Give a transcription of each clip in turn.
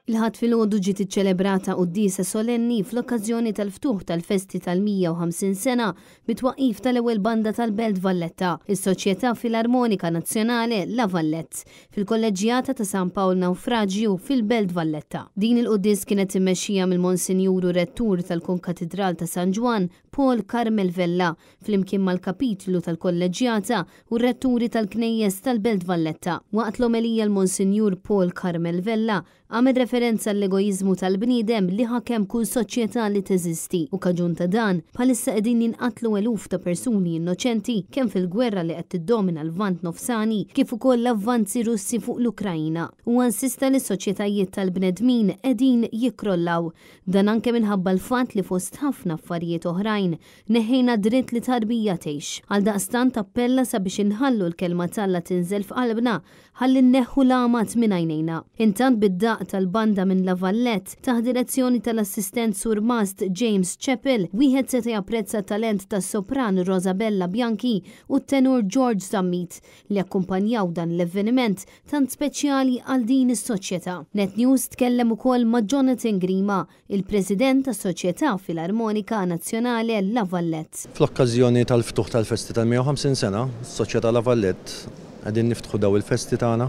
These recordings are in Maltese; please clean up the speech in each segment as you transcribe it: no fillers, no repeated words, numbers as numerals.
Il-Ħadd filgħodu ġiet iċċelebrata quddiesa solenni fl-okkażjoni tal-ftuħ tal-festi tal-150 sena mit-twaqqif tal-ewwel banda tal-Belt Valletta, is-Soċjetà Filarmonika Nazzjonale La Vallette, fil-Kolleġġjata ta' San Pawl Nawfraġju fil-Belt Valletta. Din il-quddies kienet immexxija mill-Monsinjur u Rettur tal-Konkatidral ta' San Ġwann, Paul Carmel Vella, flimkien mal-Kapitlu tal-Kolleġġjata u r-Retturi tal-Knejjes tal-Belt Valletta. Waqt l-omelija l-Monsinjur Paul Carmel Vella għamel referenza għall-egoiżmu tal-bniedem li ħakem kull soċjetà li teżisti u kaġun ta' dan bħalissa qegħdin jinqatlu eluf ta' persuni innoċenti kemm fil-gwerra li qed tiddomina l-Lvant Nofsani kif ukoll l-avvanzi Russi fuq l-Ukraina. Huwa insista li s-soċjetajiet tal-bnedmin qegħdin jikkrollaw. Dan anke minħabba l-fatt li fost ħafna affarijiet oħrajn Neħħejna d-dritt li tarbija tgħix. Għaldaqstant appella sabiex inħallu l-Kelma t'Alla tinżel f'qalbna ħalli nneħħu l-għamad minn għajnejna. Intant bid-daqq tal-banda minn La Vallette, taħt direzzjoni tal-assistent surmast James Chappell, wieħed seta' japprezza t-talent tas-sopran Rosabella Bianchi u t-tenur George Zammit li akkumpanjaw dan l-avveniment tant speċjali għal din is-soċjetà. Net News tkellem ukoll ma' Jonathan Grima, il-President tas-Soċjetà Filarmonika Nazzjonale La Vallette. Fl-okkażjoni tal-ftuħ tal-festi tal-150 sena, s-Soċjetà La Vallette qegħdin niftħu daw il-festi tagħna.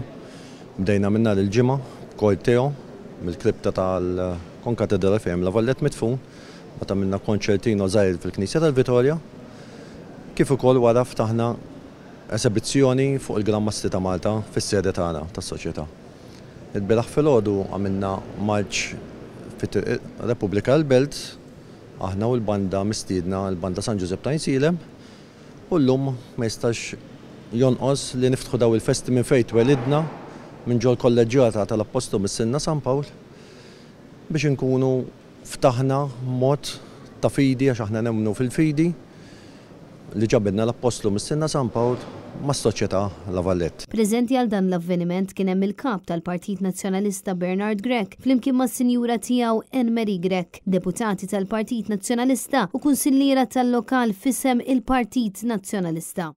Bdejna minn nhar il-Ġimgħa b'korteo mill-kripta tal-Konkatedral fejn hemm La Vallette midfun, mbagħad għamilna konċertino żgħir fil-Knisja tal-Vitorja, kif ukoll wara ftaħna esebizzjoni fuq il-Gran Mastri ta' Malta fis-sede tagħna tas-Soċjetà. Il-bieraħ filgħodu għamilna marċ fi Triq Repubblika l-Belt, aħna u l-banda mistiedna, il-Banda San Ġużepp ta' Għajnsielem, u llum ma jistax jonqos li niftħu dawn il-festi minn fejn twelidna, minn ġol-Kolleġġjata tal-Appostlu Missilna San Pawl, biex inkunu ftaħna mod ta' fidi għax aħna nemmnu fil-fidi li ġabilna l-Appostlu Missilna San Pawl mas-Soċjetà La Vallette. Preżenti għal dan l-avveniment kien hemm il-Kap tal-Partit Nazzjonalista Bernard Grech flimkien mas-Sinjura tiegħu Anne Marie Grech, Deputati tal-Partit Nazzjonalista u Kunsilliera tal-lokal f'isem il-Partit Nazzjonalista.